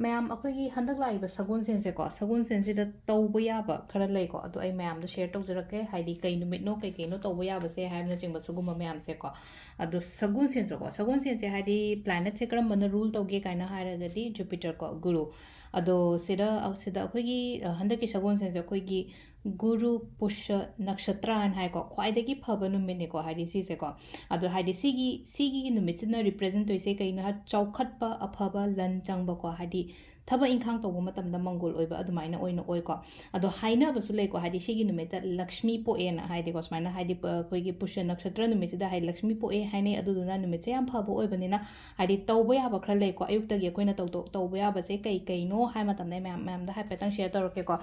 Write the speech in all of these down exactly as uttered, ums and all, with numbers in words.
ꯃꯌꯥꯝ, ꯑꯩꯈꯣꯏꯒꯤ ꯍꯟꯗꯛ ꯂꯥꯛꯏꯕ ꯁꯒꯣꯜꯁꯦꯟꯁꯦꯀꯣ, ꯁꯒꯣꯜꯁꯦꯟꯁꯤꯗ ꯇꯧꯕ ꯌꯥꯕ ꯈꯔ ꯂꯩꯀꯣ, ꯑꯗꯣ ꯑꯩ ꯃꯌꯥꯝꯗ share ꯇꯧꯖꯔꯛꯀꯦ, ꯍꯥꯏꯗꯤ ꯀꯩ ꯅꯨꯃꯤꯠꯅꯣ, ꯀꯩ ꯀꯩꯅꯣ ꯇꯧꯕ ꯌꯥꯕꯁꯦ ꯍꯥꯏꯕꯅꯆꯤꯡꯕ ꯁꯤꯒꯨꯝꯕ ꯃꯌꯥꯝꯁꯦꯀꯣ꯫ ꯑꯗꯣ ꯁꯒꯣꯜꯁꯦꯟꯁꯦꯀꯣ, ꯁꯒꯣꯜꯁꯦꯟꯁꯦ ꯍꯥꯏꯗꯤ planetꯁꯦ ꯀꯔꯝꯕꯅ rule ꯇꯧꯒꯦ ꯀꯥꯏꯅ ꯍꯥꯏꯔꯒꯗꯤ Jupiter ꯀꯣ, ꯒꯨꯔꯨ꯫ ꯑꯗꯣ ꯁꯤꯗ, ꯑ, ꯁꯤꯗ ꯑꯩꯈꯣꯏꯒꯤ, ꯑ, ꯍꯟꯗꯛꯀꯤ ꯁꯒꯣꯜꯁꯦꯟꯁꯦ ꯑꯩꯈꯣꯏꯒꯤ ꯒꯨꯔꯨ ꯄꯨꯁ ꯅꯛꯁꯇ꯭ꯔ ꯍꯥꯏꯅ ꯍꯥꯏꯀꯣ, ꯈ꯭ꯋꯥꯏꯗꯒꯤ ꯐꯕ ꯅꯨꯃꯤꯠꯅꯤꯀꯣ, ꯍꯥꯏꯗꯤ ꯁꯤꯁꯦꯀꯣ꯫ ꯑꯗꯣ ꯍꯥꯏꯗꯤ ꯁꯤꯒꯤ, ꯁꯤꯒꯤ ꯅꯨꯃꯤꯠꯁꯤꯅ represent ꯇꯧꯔꯤꯁꯦ ꯀꯩꯅꯣ ꯍꯥꯏ, ꯆꯥꯎꯈꯠꯄ, ꯑꯐꯕ, ꯂꯟ ꯆꯪꯕꯀꯣ, ꯍꯥꯏꯗꯤ ꯊꯕꯛ ꯏꯪꯈꯥꯡ ꯇꯧꯕ ꯃꯇꯝꯗ ꯃꯪꯒꯣꯜ ꯑꯣꯏꯕ ꯑꯗꯨꯃꯥꯏꯅ ꯑꯣꯏꯅ ꯑꯣꯏꯀꯣ꯫ ꯑꯗꯣ ꯍꯥꯏꯅꯕꯁꯨ ꯂꯩꯀꯣ, ꯍꯥꯏꯗꯤ ꯁꯤꯒꯤ ꯅꯨꯃꯤꯠꯇ ꯂꯛꯁꯃꯤ ꯄꯣꯛꯑꯦꯅ ꯍꯥꯏꯗꯤꯀꯣ, ꯁꯨꯃꯥꯏꯅ ꯍꯥꯏꯗꯤ ꯄ-, ꯑꯩꯈꯣꯏꯒꯤ ꯄꯨꯁ ꯅꯛꯁꯇ꯭ꯔ ꯅꯨꯃꯤꯠꯁꯤꯗ ꯍꯥꯏꯗꯤ ꯂꯛꯁꯃꯤ ꯄꯣꯛꯑꯦ ꯍꯥꯏꯅꯩ꯫ ꯑꯗꯨꯗꯨꯅ ꯅꯨꯃꯤꯠꯁꯦ ꯌꯥꯝ ꯐꯕ ꯑꯣꯏꯕꯅꯤꯅ ꯍꯥꯏꯗꯤ ꯇꯧꯕ ꯌꯥꯕ ꯈꯔ ꯂꯩꯀꯣ, ꯑꯌꯨꯛꯇꯒꯤ ꯑꯩꯈꯣꯏꯅ ꯇꯧꯗꯣ-, ꯇꯧꯕ ꯌꯥꯕꯁꯦ ꯀꯩ ꯀꯩꯅꯣ ꯍꯥꯏ ꯃꯇꯝꯗ ꯑꯩ ꯃꯌꯥꯝ, ꯃꯌꯥꯝꯗ ꯍꯥꯏꯐꯦꯠꯇꯪ share ꯇꯧꯔꯛꯀꯦꯀꯣ꯫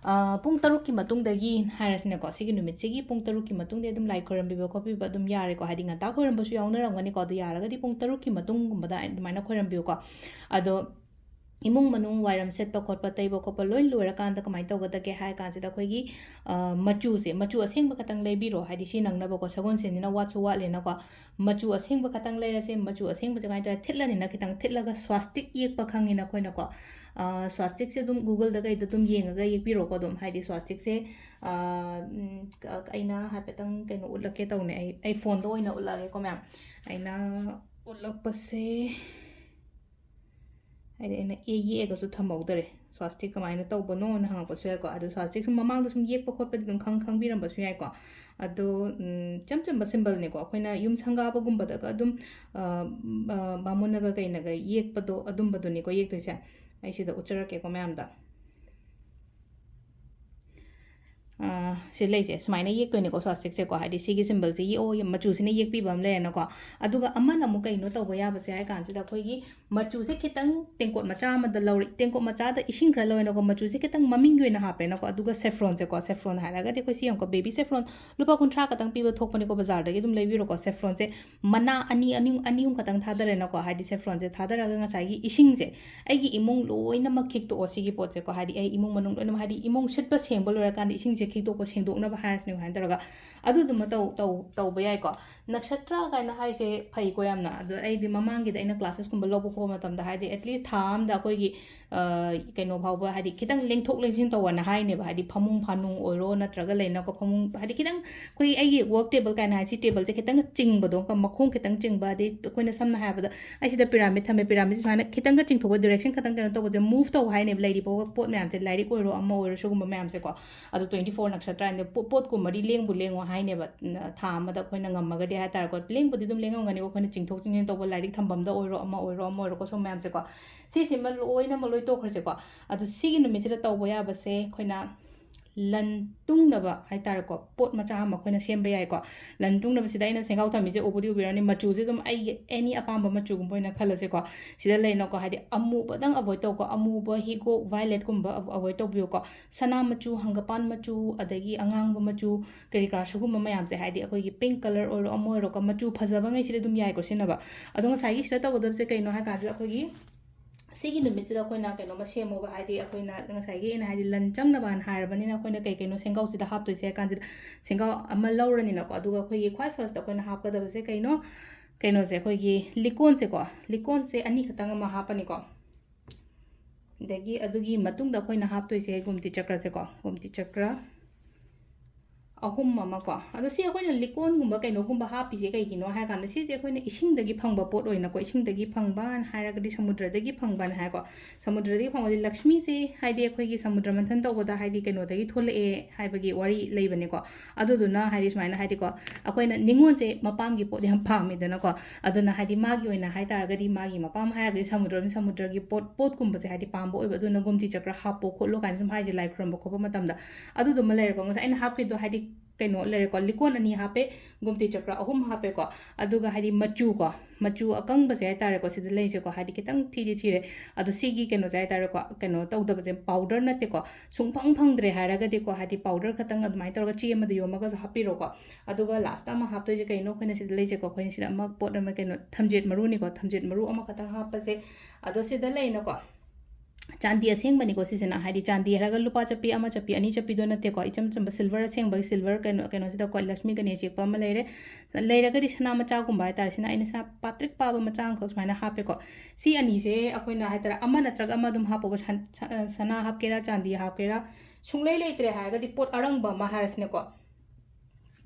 ꯑ, ꯄꯨꯡ ꯇꯔꯨꯛꯀꯤ ꯃꯇꯨꯡꯗꯒꯤ ꯍꯥꯏꯔꯁꯤꯅꯦꯀꯣ, ꯁꯤꯒꯤ ꯅꯨꯃꯤꯠꯁꯤꯒꯤ ꯄꯨꯡ ꯇꯔꯨꯛꯀꯤ ꯃꯇꯨꯡꯗꯤ ꯑꯗꯨꯝ ꯂꯥꯏ ꯈꯣꯏꯔꯝꯕꯤꯕ ꯈꯣꯠꯄꯤꯕ ꯑꯗꯨꯝ ꯌꯥꯔꯦꯀꯣ, ꯍꯥꯏꯗꯤ ꯉꯟꯇꯥ ꯈꯣꯏꯔꯝꯕꯁꯨ ꯌꯥꯎꯅꯔꯝꯒꯅꯤꯀꯣ, ꯑꯗꯣ ꯌꯥꯔꯒꯗꯤ ꯄꯨꯡ ꯇꯔꯨꯛꯀꯤ ꯃꯇꯨꯡꯒꯨꯝꯕꯗ ꯑꯗꯨꯃꯥꯏꯅ ꯈꯣꯏꯔꯝꯕꯤꯌꯨꯀꯣ꯫ ꯑꯗꯣ ꯏꯃꯨꯡ ꯃꯅꯨꯡ ꯋꯥꯏꯔꯝ ꯁꯤꯠꯄ ꯈꯣꯠꯄ, ꯇꯩꯕ ꯈꯣꯠꯄ ꯂꯣꯏ ꯂꯣꯏꯔꯀꯥꯟꯗ ꯀꯃꯥꯏꯅ ꯇꯧꯒꯗꯒꯦ ꯍꯥꯏ ꯀꯥꯟꯁꯤꯗ ꯑꯩꯈꯣꯏꯒꯤ, ꯑ, ꯃꯆꯨꯁꯦ, ꯃꯆꯨ ꯑꯁꯦꯡꯕ ꯈꯛꯇꯪ ꯂꯩꯕꯤꯔꯣ, ꯍꯥꯏꯗꯤ ꯁꯤ ꯅꯪꯅꯕꯀꯣ, ꯁꯒꯣꯜꯁꯦꯟꯅꯤꯅ ꯋꯥꯠꯁꯨ ꯋꯥꯠꯂꯦꯅꯀꯣ꯫ ꯃꯆꯨ ꯑꯁꯦꯡꯕ ꯈꯛꯇꯪ ꯂꯩꯔꯁꯦ꯫ ꯃꯆꯨ ꯑꯁꯦꯡꯕꯁꯦ ꯀꯃꯥꯏꯅ ꯇꯧꯔꯦ? ꯊꯤꯠꯂꯅꯤꯅ ꯈꯤꯇꯪ ꯊꯤꯠꯂꯒ swastik ꯌꯦꯛꯄ ꯈꯪꯉꯤꯅ ꯑꯩꯈꯣꯏꯅꯀꯣ꯫ ꯑ, swastikꯁꯦ ꯑꯗꯨꯝ Googleꯗ ꯀꯩꯗ ꯑꯗꯨꯝ ꯌꯦꯡꯉꯒ ꯌꯦꯛꯄꯤꯔꯣꯀꯣ꯫ ꯑꯗꯨꯝ ꯍꯥꯏꯗꯤ swastikꯁꯦ, ꯑ, ꯎꯝ, ꯀ-, ꯑꯩꯅ ꯍꯥꯏꯐꯦꯠꯇꯪ ꯀꯩꯅꯣ ꯎꯠꯂꯛꯀꯦ ꯇꯧꯅꯦ꯫ ꯑꯩ, ꯑꯩ phoneꯗ ꯑꯣꯏꯅ ꯎꯠꯂꯛꯑꯒꯦꯀꯣ ꯃꯌꯥꯝ꯫ ꯑꯩꯅ ꯎꯠꯂꯛꯄꯁꯦ, ꯍꯥꯏꯗꯤ ꯑꯩꯅ ꯑꯦ ꯌꯦꯛꯑꯒꯁꯨ ꯊꯝꯍꯧꯗꯔꯦ꯫ Swastik ꯀꯃꯥꯏꯅ ꯇꯧꯕꯅꯣꯅ ꯍꯪꯉꯛꯄꯁꯨ ꯌꯥꯏꯀꯣ꯫ ꯑꯗꯣ swastik ꯁꯨꯝ ꯃꯃꯥꯡꯗ ꯁꯨꯝ ꯌꯦꯛꯄ ꯈꯣꯠꯄꯗꯤ ꯑꯗꯨꯝ ꯈꯪ-, ꯈꯪꯕꯤꯔꯝꯕꯁꯨ ꯌꯥꯏꯀꯣ꯫ ꯑꯗꯣ, ꯎꯝ, ꯏꯆꯝ ꯆꯝꯕ symbolꯅꯤꯀꯣ꯫ ꯑꯩꯈꯣꯏꯅ ꯌꯨꯝ ꯁꯪꯒꯥꯕꯒꯨꯝꯕꯗꯒ ꯑꯗꯨꯝ, ꯑ, ꯑ, ꯕꯥꯃꯣꯟꯅꯒ ꯀꯩꯅꯒ ꯌꯦꯛꯄꯗꯣ ꯑꯗꯨꯝꯕꯗꯨꯅꯤꯀꯣ ꯌꯦꯛꯇꯣꯏꯁꯦ꯫ ꯑꯩ ꯁꯤꯗ ꯎꯠꯆꯔꯛꯀꯦꯀꯣ ꯃꯌꯥꯝꯗ꯫ ꯑ, ꯁꯤ ꯂꯩꯁꯦ, ꯁꯨꯃꯥꯏꯅ ꯌꯦꯛꯇꯣꯏꯅꯦꯀꯣ, swastikꯁꯦꯀꯣ꯫ ꯍꯥꯏꯗꯤ ꯁꯤꯒꯤ symbolꯁꯦ ꯌꯦꯛꯑꯣ, ꯃꯆꯨꯁꯤꯅ ꯌꯦꯛꯄꯤꯕ ꯑꯃ ꯂꯩꯔꯦꯅꯀꯣ꯫ ꯑꯗꯨꯒ ꯑꯃꯅ ꯑꯃꯨꯛ ꯀꯩꯅꯣ ꯇꯧꯕ ꯌꯥꯕꯁꯦ ꯍꯥꯏ ꯀꯥꯟꯁꯤꯗ, ꯑꯩꯈꯣꯏꯒꯤ ꯃꯆꯨꯁꯦ ꯈꯤꯇꯪ ꯇꯦꯡꯀꯣꯠ ꯃꯆꯥ ꯑꯃꯗ ꯂꯧꯔꯦ, ꯇꯦꯡꯀꯣꯠ ꯃꯆꯥꯗ ꯏꯁꯤꯡ ꯈꯔ ꯂꯧꯔꯦꯅꯀꯣ, ꯃꯆꯨꯁꯦ ꯈꯤꯇꯪ ꯃꯃꯤꯡꯒꯤ ꯑꯣꯏꯅ ꯍꯥꯞꯄꯦꯅꯀꯣ꯫ ꯑꯗꯨꯒ saffronꯁꯦꯀꯣ, saffron ꯍꯥꯏꯔꯒꯗꯤ ꯑꯩꯈꯣꯏ ꯁꯤ ꯌꯦꯡꯉꯨꯀꯣ, baby saffron ꯂꯨꯄꯥ ꯀꯨꯟꯊ꯭ꯔꯥ ꯈꯛꯇꯪ ꯄꯤꯕ ꯊꯣꯛꯄꯅꯤꯀꯣ ꯕꯖꯥꯔꯗꯒꯤ ꯑꯗꯨꯝ ꯂꯩꯕꯤꯔꯣꯀꯣ꯫ Saffronꯁꯦ ꯃꯅꯥ ꯑꯅꯤ, ꯑꯅꯤ, ꯑꯅꯤ ꯑꯍꯨꯝ ꯈꯛꯇꯪ ꯊꯥꯗꯔꯦꯅꯀꯣ, ꯍꯥꯏꯗꯤ saffronꯁꯦ ꯊꯥꯗꯔꯒ ꯉꯁꯥꯏꯒꯤ ꯏꯁꯤꯡꯁꯦ, ꯑꯩꯒꯤ ꯏꯃꯨꯡ ꯂꯣꯏꯅꯃꯛ ꯈꯤꯛꯇꯣꯛꯑꯣ ꯁꯤꯒꯤ ꯄꯣꯠꯁꯦꯀꯣ, ꯍꯥꯏꯗꯤ ꯑꯩ ꯏꯃꯨꯡ ꯃꯅꯨꯡ ꯂꯣꯏꯅꯃꯛ, ꯍꯥꯏꯗꯤ ꯏꯃꯨꯡ ꯁꯤꯠꯄ ꯁꯦꯡꯕ ꯂꯣꯏꯔꯀꯥꯟꯗ ꯏꯁꯤꯡꯁꯦ ꯈꯤꯛꯇꯣꯛꯄ, ꯁꯦꯡꯗꯣꯛꯅꯕ ꯍꯥꯏꯔꯁꯤꯅꯦ, ꯁꯨꯃꯥꯏꯅ ꯇꯧꯔꯒ ꯑꯗꯨꯗꯨꯃ ꯇꯧ-, ꯇꯧ-, ꯇꯧꯕ ꯌꯥꯏꯀꯣ꯫ ꯅꯛꯁꯇ꯭ꯔ ꯀꯥꯏꯅ ꯍꯥꯏꯁꯦ ꯐꯩꯀꯣ ꯌꯥꯝꯅ꯫ ꯑꯗꯣ ꯑꯩꯗꯤ ꯃꯃꯥꯡꯒꯤꯗ ꯑꯩꯅ classes ꯀꯨꯝꯕ ꯂꯧꯕ ꯈꯣꯠꯄ ꯃꯇꯝꯗ, ꯍꯥꯏꯗꯤ, at least ꯊꯥ ꯑꯃꯗ ꯑꯩꯈꯣꯏꯒꯤ, ꯑ, ꯀꯩꯅꯣ ꯐꯥꯎꯕ, ꯍꯥꯏꯗꯤ, ꯈꯤꯇꯪ ꯂꯦꯡꯊꯣꯛ ꯂꯦꯡꯁꯤꯟ ꯇꯧꯋꯣꯅ ꯍꯥꯏꯅꯦꯕ꯫ ꯍꯥꯏꯗꯤ, ꯐꯃꯨꯡ ꯐꯥꯅꯨꯡ ꯑꯣꯏꯔꯣ, ꯅꯠꯇ꯭ꯔꯒ ꯂꯩꯅꯀꯣ, ꯐꯃꯨꯡ, ꯍꯥꯏꯗꯤ, ꯈꯤꯇꯪ ꯑꯩꯈꯣꯏ, ꯑꯩꯒꯤ work table ꯀꯥꯏꯅ ꯍꯥꯏꯁꯤ, tableꯁꯦ ꯈꯤꯇꯪ ꯆꯤꯡꯕꯗꯣ, ꯀ-, ꯃꯈꯣꯡ ꯈꯤꯇꯪ ꯆꯤꯡꯕ, ꯑꯗꯩ ꯑꯩꯈꯣꯏꯅ ꯁꯝꯅ ꯍꯥꯏꯔꯕꯗ, ꯑꯩ ꯁꯤꯗ pyramid ꯊꯝꯃꯦ, pyramidꯁꯦ ꯁꯨꯃꯥꯏꯅ ꯈꯤꯇꯪꯒ ꯆꯤꯡꯊꯣꯛꯄ, direction ꯈꯤꯇꯪ ꯀꯩꯅꯣ ꯇꯧꯕꯁꯦ, move ꯇꯧ ꯍꯥꯏꯅꯦꯕ, ꯂꯩꯔꯤꯕ ꯄꯣꯠ ꯃꯌꯥꯝꯁꯦ, ꯂꯥꯏꯔꯤꯛ ꯑꯣꯏꯔꯣ, ꯑꯃ ꯑꯣꯏꯔꯣ, ꯁꯤꯒꯨꯝꯕ ꯃꯌꯥꯝꯁꯦꯀꯣ꯫ ꯑꯗꯣ twenty four ꯅꯛꯁꯇ꯭ꯔ ꯍꯥꯏꯅ ꯄꯣ-, ꯄꯣꯠꯀꯨꯝꯕꯗꯤ ꯂꯦꯡꯕꯨ ꯂꯦꯡꯉꯣ ꯍꯥꯏꯅꯦꯕ, ꯊꯥ ꯑꯃꯗ ꯑꯩꯈꯣꯏꯅ ꯉꯝꯃꯒꯗꯤ ꯍꯥꯏꯇꯥꯔꯦꯀꯣ꯫ ꯂꯦꯡꯕꯨꯗꯤ ꯑꯗꯨꯝ ꯂꯦꯡꯉꯝꯒꯅꯤꯀꯣ, ꯑꯩꯈꯣꯏꯅ ꯆꯤꯡꯊꯣꯛ ꯆꯤꯡꯁꯤꯟ ꯇꯧꯕ, ꯂꯥꯏꯔꯤꯛ ꯊꯝꯐꯝꯗ ꯑꯣꯏꯔꯣ, ꯑꯃ ꯑꯣꯏꯔꯣ, ꯑꯃ ꯑꯣꯏꯔꯣꯀꯣ, ꯁꯨꯝ ꯃꯌꯥꯝꯁꯦꯀꯣ꯫ ꯁꯤꯁꯤꯃ ꯂꯣꯏꯅꯃꯛ ꯂꯣꯏ ꯇꯣꯛꯈ꯭ꯔꯁꯦꯀꯣ꯫ ꯑꯗꯣ ꯁꯤꯒꯤ ꯅꯨꯃꯤꯠꯁꯤꯗ ꯇꯧꯕ ꯌꯥꯕꯁꯦ ꯑꯩꯈꯣꯏꯅ ꯂꯟ ꯇꯨꯡꯅꯕ ꯍꯥꯏꯇꯥꯔꯦꯀꯣ, ꯄꯣꯠ ꯃꯆꯥ ꯑꯃ ꯑꯩꯈꯣꯏꯅ ꯁꯦꯝꯕ ꯌꯥꯏꯀꯣ꯫ ꯂꯟ ꯇꯨꯡꯅꯕꯁꯤꯗ ꯑꯩꯅ ꯁꯦꯡꯒꯥꯎ ꯊꯝꯃꯤꯁꯦ ꯎꯕꯨꯗꯤ ꯎꯕꯤꯔꯝꯅꯤ, ꯃꯆꯨꯁꯦ ꯑꯗꯨꯝ ꯑꯩꯒꯤ any ꯑꯄꯥꯝꯕ ꯃꯆꯨꯒꯨꯝꯕ ꯑꯣꯏꯅ ꯈꯜꯂꯁꯦꯀꯣ꯫ ꯁꯤꯗ ꯂꯩꯅꯀꯣ, ꯍꯥꯏꯗꯤ ꯑꯃꯨꯕꯗꯪ avoid ꯇꯧꯀꯣ, ꯑꯃꯨꯕ, ꯍꯤꯒꯣꯛ, violetꯀꯨꯝꯕ avoid ꯇꯧꯕꯤꯌꯨꯀꯣ꯫ ꯁꯅꯥ ꯃꯆꯨ, ꯍꯪꯒꯄꯥꯟ ꯃꯆꯨ, ꯑꯗꯒꯤ ꯑꯉꯥꯡꯕ ꯃꯆꯨ, ꯀꯔꯤ ꯀꯔꯥ ꯁꯤꯒꯨꯝꯕ ꯃꯌꯥꯝꯁꯦ, ꯍꯥꯏꯗꯤ ꯑꯩꯈꯣꯏꯒꯤ pink colour ꯑꯣꯏꯔꯣ, ꯑꯃ ꯑꯣꯏꯔꯣꯀꯣ, ꯃꯆꯨ ꯐꯖꯕꯉꯩꯁꯤꯗꯤ ꯑꯗꯨꯝ ꯌꯥꯏꯀꯣ ꯁꯤꯖꯤꯟꯅꯕ꯫ ꯑꯗꯣ ꯉꯁꯥꯏꯒꯤ ꯁꯤꯗ ꯇꯧꯒꯗꯕꯁꯦ ꯀꯩꯅꯣ ꯍꯥꯏ ꯀꯥꯟꯁꯤꯗ, ꯑꯩꯈꯣꯏꯒꯤ ꯁꯤꯒꯤ ꯅꯨꯃꯤꯠꯁꯤꯗ ꯑꯩꯈꯣꯏꯅ ꯀꯩꯅꯣꯝꯃ ꯁꯦꯝꯃꯣꯕ, ꯍꯥꯏꯗꯤ ꯑꯩꯈꯣꯏꯅ ꯉꯁꯥꯏꯒꯤ ꯑꯩꯅ ꯍꯥꯏꯗꯤ ꯂꯟ ꯆꯪꯅꯕꯅ ꯍꯥꯏꯔꯕꯅꯤꯅ, ꯑꯩꯈꯣꯏꯅ ꯀꯩ ꯀꯩꯅꯣ ꯁꯦꯡꯒꯥꯎꯁꯤꯗ ꯍꯥꯞꯇꯣꯏꯁꯦ ꯍꯥꯏ ꯀꯥꯟꯁꯤꯗ, ꯁꯦꯡꯒꯥꯎ ꯑꯃ ꯂꯧꯔꯅꯤꯅꯀꯣ, ꯑꯗꯨꯒ ꯑꯩꯈꯣꯏꯒꯤ ꯈ꯭ꯋꯥꯏ firstꯇ ꯑꯩꯈꯣꯏꯅ ꯍꯥꯞꯀꯗꯕꯁꯦ ꯀꯩꯅꯣ? ꯀꯩꯅꯣꯁꯦ, ꯑꯩꯈꯣꯏꯒꯤ ꯂꯤꯀꯣꯟꯁꯦꯀꯣ, ꯂꯤꯀꯣꯟꯁꯦ ꯑꯅꯤꯈꯛꯇꯪ ꯑꯃ ꯍꯥꯞꯄꯅꯤꯀꯣ꯫ ꯑꯗꯒꯤ ꯑꯗꯨꯒꯤ ꯃꯇꯨꯡꯗ ꯑꯩꯈꯣꯏꯅ ꯍꯥꯞꯇꯣꯏꯁꯦ ꯒꯨꯝꯇꯤ ꯆꯀ꯭ꯔꯁꯦꯀꯣ, ꯒꯨꯝꯇꯤ ꯆꯀ꯭ꯔ ꯑꯍꯨꯝ ꯑꯃꯀꯣ꯫ ꯑꯗꯣ ꯁꯤ ꯑꯩꯈꯣꯏꯅ ꯂꯤꯀꯣꯟꯒꯨꯝꯕ ꯀꯩꯅꯣꯒꯨꯝꯕ ꯍꯥꯞꯄꯤꯁꯦ ꯀꯩꯒꯤꯅꯣ ꯍꯥꯏ ꯀꯥꯟꯗ, ꯁꯤꯁꯦ ꯑꯩꯈꯣꯏꯅ ꯏꯁꯤꯡꯗꯒꯤ ꯐꯪꯕ ꯄꯣꯠ ꯑꯣꯏꯅꯀꯣ, ꯏꯁꯤꯡꯗꯒꯤ ꯐꯪꯕꯅ ꯍꯥꯏꯔꯒꯗꯤ ꯁꯃꯨꯗ꯭ꯔꯗꯒꯤ ꯐꯪꯕꯅ ꯍꯥꯏꯀꯣ꯫ ꯁꯃꯨꯗ꯭ꯔꯗꯒꯤ ꯐꯪꯕꯁꯦ ꯂꯛꯁꯃꯤꯁꯦ, ꯍꯥꯏꯗꯤ ꯑꯩꯈꯣꯏꯒꯤ ꯁꯃꯨꯗ꯭ꯔ ꯃꯟꯊꯟ ꯇꯧꯕꯗ, ꯍꯥꯏꯗꯤ ꯀꯩꯅꯣꯗꯒꯤ ꯊꯣꯛꯂꯛꯑꯦ ꯍꯥꯏꯕꯒꯤ ꯋꯥꯔꯤ ꯂꯩꯕꯅꯦꯀꯣ꯫ ꯑꯗꯨꯗꯨꯅ ꯍꯥꯏꯗꯤ ꯁꯨꯃꯥꯏꯅ, ꯍꯥꯏꯗꯤꯀꯣ, ꯑꯩꯈꯣꯏꯅ ꯅꯤꯉꯣꯜꯁꯦ ꯃꯄꯥꯝꯒꯤ ꯄꯣꯠ ꯌꯥꯝ ꯄꯥꯝꯃꯤꯗꯅꯀꯣ꯫ ꯑꯗꯨꯅ ꯍꯥꯏꯗꯤ ꯃꯥꯒꯤ ꯑꯣꯏꯅ ꯍꯥꯏ ꯇꯥꯔꯒꯗꯤ ꯃꯥꯒꯤ ꯃꯄꯥꯝ ꯍꯥꯏꯔꯒꯗꯤ ꯁꯃꯨꯗ꯭ꯔꯅꯤ, ꯁꯃꯨꯗ꯭ꯔꯒꯤ ꯄꯣꯠ, ꯄꯣꯠꯀꯨꯝꯕꯁꯦ ꯍꯥꯏꯗꯤ ꯄꯥꯝꯕ ꯑꯣꯏꯕ, ꯑꯗꯨꯅ ꯒꯨꯝꯇꯤ ꯆꯀ꯭ꯔ ꯍꯥꯞꯄꯣ ꯈꯣꯠꯂꯣ ꯀꯥꯏꯅ ꯁꯨꯝ ꯍꯥꯏꯁꯦ ꯂꯥꯏ ꯈꯨꯔꯨꯝꯕ ꯈꯣꯠꯄ ꯃꯇꯝꯗ꯫ ꯑꯗꯨꯗꯨꯃ ꯂꯩꯔꯦꯀꯣ꯫ ꯉꯁꯥꯏ ꯑꯩꯅ ꯍꯥꯞꯈꯤꯕꯗꯣ ꯍꯥꯏꯗꯤ ꯀꯩꯅꯣ ꯂꯩꯔꯦꯀꯣ, ꯂꯤꯀꯣꯟ ꯑꯅꯤ ꯍꯥꯞꯄꯦ, ꯒꯨꯝꯇꯤ ꯆꯀ꯭ꯔ ꯑꯍꯨꯝ ꯍꯥꯞꯄꯦꯀꯣ꯫ ꯑꯗꯨꯒ ꯍꯥꯏꯗꯤ ꯃꯆꯨꯀꯣ, ꯃꯆꯨ ꯑꯀꯪꯕꯁꯦ ꯍꯥꯏ ꯇꯥꯔꯦꯀꯣ, ꯁꯤꯗ ꯂꯩꯁꯦꯀꯣ, ꯍꯥꯏꯗꯤ ꯈꯤꯇꯪ ꯊꯤꯗꯤ ꯊꯤꯔꯦ꯫ ꯑꯗꯣ ꯁꯤꯒꯤ ꯀꯩꯅꯣꯁꯦ ꯍꯥꯏ ꯇꯥꯔꯦꯀꯣ, ꯀꯩꯅꯣ ꯇꯧꯗꯕꯁꯦ, powder ꯅꯠꯇꯦꯀꯣ, ꯁꯨꯡꯐꯪ ꯐꯪꯗ꯭ꯔꯦ ꯍꯥꯏꯔꯒꯗꯤꯀꯣ, ꯍꯥꯏꯗꯤ powder ꯈꯛꯇꯪ ꯑꯗꯨꯃꯥꯏꯅ ꯇꯧꯔꯒ ꯆꯦ ꯑꯃꯗ ꯌꯣꯝꯃꯒꯁꯨ ꯍꯥꯞꯄꯤꯔꯣꯀꯣ꯫ ꯑꯗꯨꯒ lastꯇ ꯑꯃ ꯍꯥꯞꯇꯣꯏꯁꯦ ꯀꯩꯅꯣ? ꯑꯩꯈꯣꯏꯅ ꯁꯤꯗ ꯂꯩꯁꯦꯀꯣ, ꯑꯩꯈꯣꯏꯅ ꯁꯤꯗ ꯑꯃ ꯄꯣꯠ ꯑꯃ, ꯀꯩꯅꯣ, ꯊꯝꯆꯦꯠ ꯃꯔꯨꯅꯤꯀꯣ, ꯊꯝꯆꯦꯠ ꯃꯔꯨ ꯑꯃꯈꯛꯇꯪ ꯍꯥꯞꯄꯁꯦ꯫ ꯑꯗꯣ ꯁꯤꯗ ꯂꯩꯅꯀꯣ, ꯆꯥꯟꯗꯤ ꯑꯁꯦꯡꯕꯅꯤꯀꯣ ꯁꯤꯁꯤꯅ, ꯍꯥꯏꯗꯤ ꯆꯥꯟꯗꯤ ꯍꯥꯏꯔꯒ ꯂꯨꯄꯥ ꯆꯠꯄꯤ, ꯑꯃ ꯆꯠꯄꯤ, ꯑꯅꯤ ꯆꯠꯄꯤꯗꯣ ꯅꯠꯇꯦꯀꯣ, ꯏꯆꯝ ꯆꯝꯕ silver ꯑꯁꯦꯡꯕꯒꯤ silver ꯀꯩꯅꯣ, ꯀꯩꯅꯣꯁꯤꯗꯀꯣ ꯂꯛꯁꯃꯤ ꯒꯅꯦꯁ ꯌꯦꯛꯄ ꯑꯃ ꯂꯩꯔꯦ꯫ ꯂꯩꯔꯒꯗꯤ ꯁꯅꯥ ꯃꯆꯥꯒꯨꯝꯕ ꯍꯥꯏꯇꯥꯔꯦ, ꯁꯤꯅ ꯑꯩꯅ ꯁꯅꯥ ꯄꯥꯇ꯭ꯔꯤꯛ ꯄꯥꯕ ꯃꯆꯥ ꯑꯃꯈꯛ ꯁꯨꯃꯥꯏꯅ ꯍꯥꯞꯄꯦꯀꯣ꯫ ꯁꯤ ꯑꯅꯤꯁꯦ ꯑꯩꯈꯣꯏꯅ ꯍꯥꯏꯇꯥꯔꯦ, ꯑꯃ ꯅꯠꯇ꯭ꯔꯒ ꯑꯃ ꯑꯗꯨꯝ ꯍꯥꯞꯄꯣꯕ, ꯁꯟ-, ꯁ-, ꯁꯅꯥ ꯍꯥꯞꯀꯦꯔꯥ ꯆꯥꯟꯗꯤ ꯍꯥꯞꯀꯦꯔꯥ, ꯁꯨꯡꯂꯩ ꯂꯩꯇ꯭ꯔꯦ ꯍꯥꯏꯔꯒꯗꯤ ꯄꯣꯠ ꯑꯔꯪꯕ ꯑꯃ ꯍꯥꯏꯔꯁꯤꯅꯦꯀꯣ꯫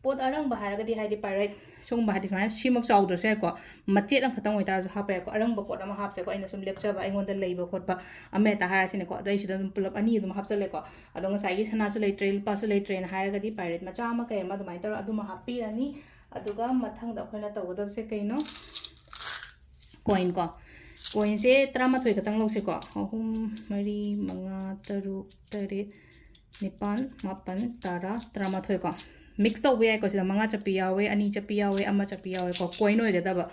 ꯄꯣꯠ ꯑꯔꯪꯕ ꯍꯥꯏꯔꯒꯗꯤ ꯍꯥꯏꯗꯤ pyrite ꯁꯤꯒꯨꯝꯕ, ꯍꯥꯏꯗꯤ ꯁꯨꯃꯥꯏꯅ ꯁꯤꯃꯛ ꯆꯥꯎꯗ꯭ꯔꯁꯨ ꯌꯥꯏꯀꯣ, ꯃꯆꯦꯠ ꯑꯃꯈꯛꯇꯪ ꯑꯣꯏꯇꯥꯔꯁꯨ ꯍꯥꯞꯄ ꯌꯥꯏꯀꯣ꯫ ꯑꯔꯪꯕ ꯄꯣꯠ ꯑꯃ ꯍꯥꯞꯁꯦꯀꯣ, ꯑꯩꯅ ꯁꯨꯝ ꯂꯦꯞꯆꯕ, ꯑꯩꯉꯣꯟꯗ ꯂꯩꯕ ꯈꯣꯠꯄ ꯑꯃ ꯍꯦꯛꯇ ꯍꯥꯏꯔꯁꯤꯅꯦꯀꯣ꯫ ꯑꯗꯣ ꯑꯩ ꯁꯤꯗ ꯑꯗꯨꯝ ꯄꯨꯂꯞ ꯑꯅꯤ ꯑꯗꯨꯝ ꯍꯥꯞꯆꯜꯂꯦꯀꯣ꯫ ꯑꯗꯣ ꯉꯁꯥꯏꯒꯤ ꯁꯅꯥꯁꯨ ꯂꯩꯇ꯭ꯔꯦ, ꯂꯨꯄꯥꯁꯨ ꯂꯩꯇ꯭ꯔꯦꯅ ꯍꯥꯏꯔꯒꯗꯤ pyrite ꯃꯆꯥ ꯑꯃ ꯀꯩ ꯑꯃ ꯑꯗꯨꯃꯥꯏꯅ ꯇꯧꯔꯒ ꯑꯗꯨꯃ ꯍꯥꯞꯄꯤꯔꯅꯤ꯫ ꯑꯗꯨꯒ ꯃꯊꯪꯗ ꯑꯩꯈꯣꯏꯅ ꯇꯧꯒꯗꯕꯁꯦ ꯀꯩꯅꯣ? Coin ꯀꯣ꯫ Coinꯁꯦ ꯇꯔꯥꯃꯥꯊꯣꯏ ꯈꯛꯇꯪ ꯂꯧꯁꯦꯀꯣ꯫ ꯑꯍꯨꯝ, ꯃꯔꯤ, ꯃꯉꯥ, ꯇꯔꯨꯛ, ꯇꯔꯦꯠ, ꯅꯤꯄꯥꯜ, ꯃꯥꯄꯜ, ꯇꯔꯥ, ꯇꯔꯥꯃꯥꯊꯣꯏ ꯀꯣ꯫ Mix ꯇꯧꯕ ꯌꯥꯏꯀꯣ, ꯁꯤꯗ ꯃꯉꯥ ꯆꯠꯄꯤ ꯌꯥꯎꯋꯦ, ꯑꯅꯤ ꯆꯠꯄꯤ ꯌꯥꯎꯋꯦ, ꯑꯃ ꯆꯠꯄꯤ ꯌꯥꯎꯋꯦꯀꯣ, coin ꯑꯣꯏꯒꯗꯕ꯫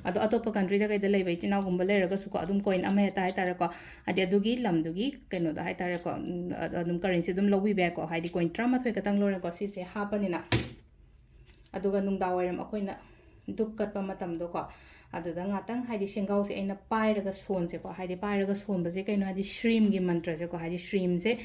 ꯑꯗꯣ ꯑꯇꯣꯞꯄ countryꯗ ꯀꯩꯗ ꯂꯩꯕ ꯏꯆꯤꯟ ꯏꯅꯥꯎꯒꯨꯝꯕ ꯂꯩꯔꯒꯁꯨꯀꯣ, ꯑꯗꯨꯝ coin ꯑꯃ ꯍꯦꯛꯇ ꯍꯥꯏꯇꯥꯔꯦꯀꯣ, ꯍꯥꯏꯗꯤ ꯑꯗꯨꯒꯤ ꯂꯝꯗꯨꯒꯤ ꯀꯩꯅꯣꯗ ꯍꯥꯏꯇꯥꯔꯦꯀꯣ, ꯎꯝ, ꯑ-, ꯑꯗꯨꯝ currency ꯑꯗꯨꯝ ꯂꯧꯕꯤꯕ ꯌꯥꯏꯀꯣ, ꯍꯥꯏꯗꯤ coin ꯇꯔꯥꯃꯥꯊꯣꯏ ꯈꯛꯇꯪ ꯂꯧꯔꯦꯀꯣ, ꯁꯤꯁꯦ ꯍꯥꯞꯄꯅꯤꯅ꯫ ꯑꯗꯨꯒ ꯅꯨꯡꯗꯥꯡ ꯋꯥꯏꯔꯝ ꯑꯩꯈꯣꯏꯅ ꯙꯨꯞ ꯀꯠꯄ ꯃꯇꯝꯗꯣꯀꯣ, ꯑꯗꯨꯗ ꯉꯥꯛꯇꯪ ꯍꯥꯏꯗꯤ ꯁꯦꯡꯒꯥꯎꯁꯦ ꯑꯩꯅ ꯄꯥꯏꯔꯒ ꯁꯣꯟꯁꯦꯀꯣ, ꯍꯥꯏꯗꯤ ꯄꯥꯏꯔꯒ ꯁꯣꯟꯕꯁꯦ ꯀꯩꯅꯣ ꯍꯥꯏꯗꯤ ꯁ꯭ꯔꯤꯝꯒꯤ ꯃꯟꯇ꯭ꯔꯁꯦꯀꯣ, ꯍꯥꯏꯗꯤ ꯁ꯭ꯔꯤꯝꯁꯦ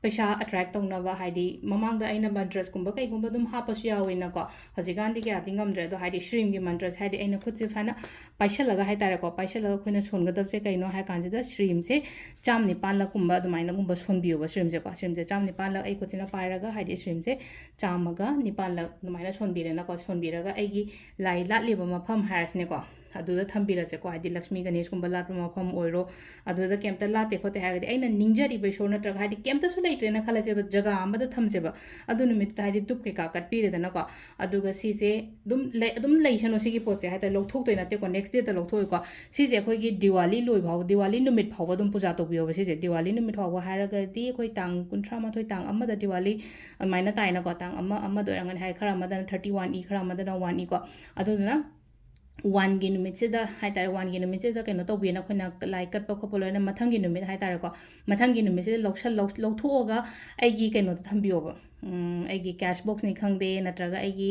ꯄꯩꯁꯥ attract ꯇꯧꯅꯕ, ꯍꯥꯏꯗꯤ ꯃꯃꯥꯡꯗ ꯑꯩꯅ ꯃꯟꯇ꯭ꯔꯁꯀꯨꯝꯕ ꯀꯩꯒꯨꯝꯕ ꯑꯗꯨꯝ ꯍꯥꯞꯄꯁꯨ ꯌꯥꯎꯋꯦꯅꯀꯣ, ꯍꯧꯖꯤꯛꯀꯥꯟꯗꯤ ꯀꯌꯥꯗꯤ ꯉꯝꯗ꯭ꯔꯦ꯫ ꯑꯗꯣ ꯍꯥꯏꯗꯤ ꯁ꯭ꯔꯤꯝꯒꯤ ꯃꯟꯇ꯭ꯔꯁꯦ ꯍꯥꯏꯗꯤ ꯑꯩꯅ ꯈꯨꯠꯁꯦ ꯁꯨꯃꯥꯏꯅ ꯄꯥꯏꯁꯜꯂꯒ ꯍꯥꯏꯇꯥꯔꯦꯀꯣ, ꯄꯥꯏꯁꯜꯂꯒ ꯑꯩꯈꯣꯏꯅ ꯁꯣꯟꯒꯗꯕꯁꯦ ꯀꯩꯅꯣ ꯍꯥꯏ ꯀꯥꯟꯁꯤꯗ ꯁ꯭ꯔꯤꯝꯁꯦ ꯆꯥꯝ ꯅꯤꯄꯥꯟꯂꯛꯀꯨꯝꯕ ꯑꯗꯨꯃꯥꯏꯅꯒꯨꯝꯕ ꯁꯣꯟꯕꯤꯌꯣꯕ ꯁ꯭ꯔꯤꯝꯁꯦꯀꯣ꯫ ꯁ꯭ꯔꯤꯝꯁꯦ ꯆꯥꯝ ꯅꯤꯄꯥꯟꯂꯛ ꯑꯩ ꯈꯨꯠꯁꯤꯅ ꯄꯥꯏꯔꯒ ꯍꯥꯏꯗꯤ ꯁ꯭ꯔꯤꯝꯁꯦ ꯆꯥꯝꯃꯒ ꯅꯤꯄꯥꯟꯂꯛ ꯑꯗꯨꯃꯥꯏꯅ ꯁꯣꯟꯕꯤꯔꯦꯅꯀꯣ꯫ ꯁꯣꯟꯕꯤꯔꯒ ꯑꯩꯒꯤ ꯂꯥꯏ ꯂꯥꯠꯂꯤꯕ ꯃꯐꯝ ꯍꯥꯏꯔꯁꯤꯅꯦꯀꯣ, ꯑꯗꯨꯗ ꯊꯝꯕꯤꯔꯁꯦꯀꯣ, ꯍꯥꯏꯗꯤ ꯂꯛꯁꯃꯤ ꯒꯅꯦꯁꯀꯨꯝꯕ ꯂꯥꯠꯄ ꯃꯐꯝ ꯑꯣꯏꯔꯣ, ꯑꯗꯨꯗ ꯀꯩꯝꯇ ꯂꯥꯠꯇꯦ ꯈꯣꯠꯇꯦ ꯍꯥꯏꯔꯒꯗꯤ ꯑꯩꯅ ꯅꯤꯡꯖꯔꯤꯕ ꯏꯁꯣꯔ ꯅꯠꯇ꯭ꯔꯒ ꯍꯥꯏꯗꯤ ꯀꯩꯝꯇꯁꯨ ꯂꯩꯇ꯭ꯔꯦꯅ ꯈꯜꯂꯁꯦꯕ, ꯖꯒꯥ ꯑꯃꯗ ꯊꯝꯁꯦꯕ꯫ ꯑꯗꯨ ꯅꯨꯃꯤꯠꯇꯨꯗ ꯍꯥꯏꯗꯤ ꯙꯨꯞ ꯀꯩꯀꯥ ꯀꯠꯄꯤꯔꯦꯗꯅꯀꯣ, ꯑꯗꯨꯒ ꯁꯤꯁꯦ ꯑꯗꯨꯝ ꯂꯩ-, ꯑꯗꯨꯝ ꯂꯩꯁꯅꯨ ꯁꯤꯒꯤ ꯄꯣꯠꯁꯦ ꯍꯥꯏꯇꯥꯔꯦ, ꯂꯧꯊꯣꯛꯇꯣꯏ ꯅꯠꯇꯦꯀꯣ, next dayꯗ ꯂꯧꯊꯣꯛꯑꯣꯏꯀꯣ꯫ ꯁꯤꯁꯦ ꯑꯩꯈꯣꯏꯒꯤ ꯗꯤꯋꯥꯂꯤ ꯂꯣꯏ ꯐꯥꯎꯕ, ꯗꯤꯋꯥꯂꯤ ꯅꯨꯃꯤꯠ ꯐꯥꯎꯕ ꯑꯗꯨꯝ ꯄꯨꯖꯥ ꯇꯧꯕꯤꯌꯣꯕ ꯁꯤꯁꯦ꯫ ꯗꯤꯋꯥꯂꯤ ꯅꯨꯃꯤꯠ ꯐꯥꯎꯕ ꯍꯥꯏꯔꯒꯗꯤ ꯑꯩꯈꯣꯏ ꯇꯥꯡ ꯀꯨꯟꯊ꯭ꯔꯥ ꯃꯥꯊꯣꯏ, ꯇꯥꯡ ꯑꯃꯗ ꯗꯤꯋꯥꯂꯤ ꯑꯗꯨꯃꯥꯏꯅ ꯇꯥꯏꯅꯀꯣ, ꯇꯥꯡ ꯑꯃ, ꯑꯃꯗ ꯑꯣꯏꯔꯝꯒꯅꯤ ꯍꯥꯏ, ꯈꯔ ꯑꯃꯗꯅ thirty one ꯏ, ꯈꯔ ꯑꯃꯗꯅ one ꯏ ꯀꯣ꯫ ꯑꯗꯨꯗꯨꯅ ꯋꯥꯟꯒꯤ ꯅꯨꯃꯤꯠꯁꯤꯗ ꯍꯥꯏꯇꯥꯔꯦ, ꯋꯥꯟꯒꯤ ꯅꯨꯃꯤꯠꯁꯤꯗ ꯀꯩꯅꯣ ꯇꯧꯕꯤꯌꯦꯅ ꯑꯩꯈꯣꯏꯅ ꯂꯥꯏ ꯀꯠꯄ ꯈꯣꯠꯄ ꯂꯣꯏꯅ ꯃꯊꯪꯒꯤ ꯅꯨꯃꯤꯠ ꯍꯥꯏꯇꯥꯔꯦꯀꯣ, ꯃꯊꯪꯒꯤ ꯅꯨꯃꯤꯠꯁꯤꯗ ꯂꯧꯁꯜ-, ꯂꯧ-, ꯂꯧꯊꯣꯛꯑꯒ ꯑꯩꯒꯤ ꯀꯩꯅꯣꯗ ꯊꯝꯕꯤꯌꯣꯕ, ꯎꯝ, ꯑꯩꯒꯤ ꯀꯦꯁ ꯕꯣꯛꯁꯅꯤ ꯈꯪꯗꯦ, ꯅꯠꯇ꯭ꯔꯒ ꯑꯩꯒꯤ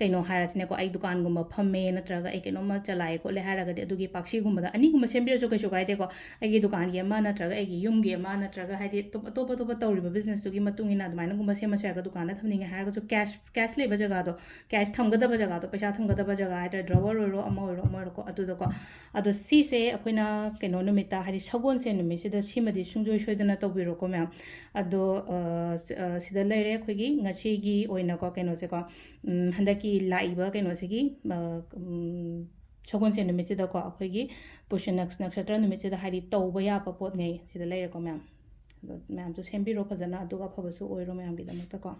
ꯀꯩꯅꯣ ꯍꯥꯏꯔꯁꯤꯅꯦꯀꯣ, ꯑꯩ ꯗꯨꯀꯥꯟꯒꯨꯝꯕ ꯐꯝꯃꯦ, ꯅꯠꯇ꯭ꯔꯒ ꯑꯩ ꯀꯩꯅꯣꯝꯃ ꯆꯂꯥꯏ ꯈꯣꯠꯂꯦ ꯍꯥꯏꯔꯒꯗꯤ, ꯑꯗꯨꯒꯤ ꯄꯥꯛꯁꯤꯒꯨꯝꯕꯗ ꯑꯅꯤꯒꯨꯝꯕ ꯁꯦꯝꯕꯤꯔꯁꯨ ꯀꯩꯁꯨ ꯀꯥꯏꯗꯦꯀꯣ꯫ ꯑꯩꯒꯤ ꯗꯨꯀꯥꯟꯒꯤ ꯑꯃ, ꯅꯠꯇ꯭ꯔꯒ ꯑꯩꯒꯤ ꯌꯨꯝꯒꯤ ꯑꯃ, ꯅꯠꯇ꯭ꯔꯒ ꯍꯥꯏꯗꯤ ꯑꯇꯣꯞ-, ꯑꯇꯣꯞ ꯑꯇꯣꯞꯄ ꯇꯧꯔꯤꯕ ꯕꯤꯖꯤꯅꯦꯁꯇꯨꯒꯤ ꯃꯇꯨꯡ ꯏꯟꯅ ꯑꯗꯨꯃꯥꯏꯅꯒꯨꯝꯕ ꯁꯦꯝꯃꯁꯨ ꯌꯥꯏꯀꯣ꯫ ꯗꯨꯀꯥꯟꯗ ꯊꯝꯅꯤꯡꯉꯦ ꯍꯥꯏꯔꯒꯁꯨ ꯀꯦꯁ, ꯀꯦꯁ ꯂꯩꯕ ꯖꯒꯥꯗꯣ, ꯀꯦꯁ ꯊꯝꯒꯗꯕ ꯖꯒꯥꯗꯣ, ꯄꯩꯁꯥ ꯊꯝꯒꯗꯕ ꯖꯒꯥ ꯍꯥꯏꯇꯥꯔꯦ, ꯗ꯭ꯔꯣꯋꯔ ꯑꯣꯏꯔꯣ, ꯑꯃ ꯑꯣꯏꯔꯣ, ꯑꯃ ꯑꯣꯏꯔꯣꯀꯣ, ꯑꯗꯨꯗꯀꯣ꯫ ꯑꯗꯣ ꯁꯤꯁꯦ ꯑꯩꯈꯣꯏꯅ ꯀꯩꯅꯣ ꯅꯨꯃꯤꯠꯇ, ꯍꯥꯏꯗꯤ ꯁꯒꯣꯜꯁꯦꯟ ꯅꯨꯃꯤꯠꯁꯤꯗ ꯁꯤꯃꯗꯤ ꯁꯨꯡꯁꯣꯏ ꯁꯣꯏꯗꯅ ꯇꯧꯕꯤꯔꯣꯀꯣ ꯃꯌꯥꯝ꯫ ꯑꯗꯣ, ꯑ, ꯁ-, ꯑ, ꯁꯤꯗ ꯂꯩꯔꯦ ꯑꯩꯈꯣꯏꯒꯤ ꯉꯁꯤꯒꯤ ꯑꯣꯏꯅꯀꯣ, ꯀꯩꯅꯣꯁꯦꯀꯣ, ꯎꯝ, ꯍꯟꯗꯛꯀꯤ ꯂꯥꯛꯏꯕ ꯀꯩꯅꯣꯁꯤꯒꯤ, ꯑ, ꯎꯝ, ꯁꯒꯣꯜꯁꯦꯟ ꯅꯨꯃꯤꯠꯁꯤꯗꯀꯣ, ꯑꯩꯈꯣꯏꯒꯤ ꯄꯨꯁ ꯅꯛꯁ-, ꯅꯛꯁꯇ꯭ꯔ ꯅꯨꯃꯤꯠꯁꯤꯗ, ꯍꯥꯏꯗꯤ ꯇꯧꯕ ꯌꯥꯕ ꯄꯣꯠꯅꯦ꯫ ꯁꯤꯗ ꯂꯩꯔꯦꯀꯣ ꯃꯌꯥꯝ꯫ ꯑꯗꯣ ꯃꯌꯥꯝꯁꯨ ꯁꯦꯝꯕꯤꯔꯣ ꯐꯖꯅ, ꯑꯗꯨꯒ ꯑꯐꯕꯁꯨ ꯑꯣꯏꯔꯣ ꯃꯌꯥꯝꯒꯤꯗꯃꯛꯇꯀꯣ꯫